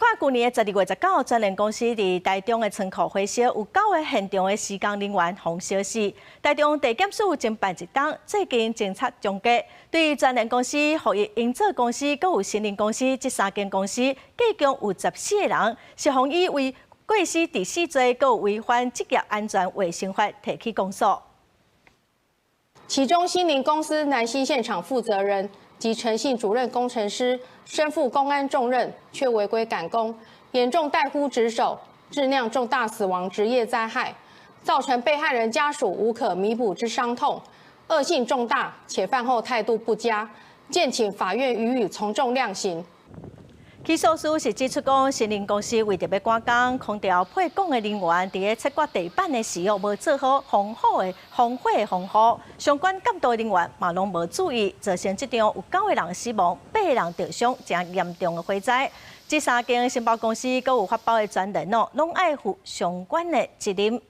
看舊年的12月19，全聯公司佇台中的倉庫火燒，有九个現場的施工人員予燒死。台中地檢署偵辦一冬，最近偵查終結，對全聯公司、福益營造公司、閣有新林公司這三間公司，計共有14個人，是予以違過失致死罪，閣有違反職業安全衛生法提起公訴。其中，新林公司南興現場負責人及陳姓主任工程師身負工安重任，卻違規趕工，嚴重怠忽職守，致釀重大死亡職業災害，造成被害人家屬無可彌補之傷痛，惡性重大，且犯後態度不佳，建請法院予以從重量刑。起訴書是指出講，新林公司為著欲趕工，空調配管的人員佇咧切割地板的時候，無做好防火的防護，相關監督人員嘛攏無注意，造成這場有九個人死亡、八個人受傷，誠嚴重的火災。這三間承包公司閣有發包的專人哦，攏愛負相關的責任。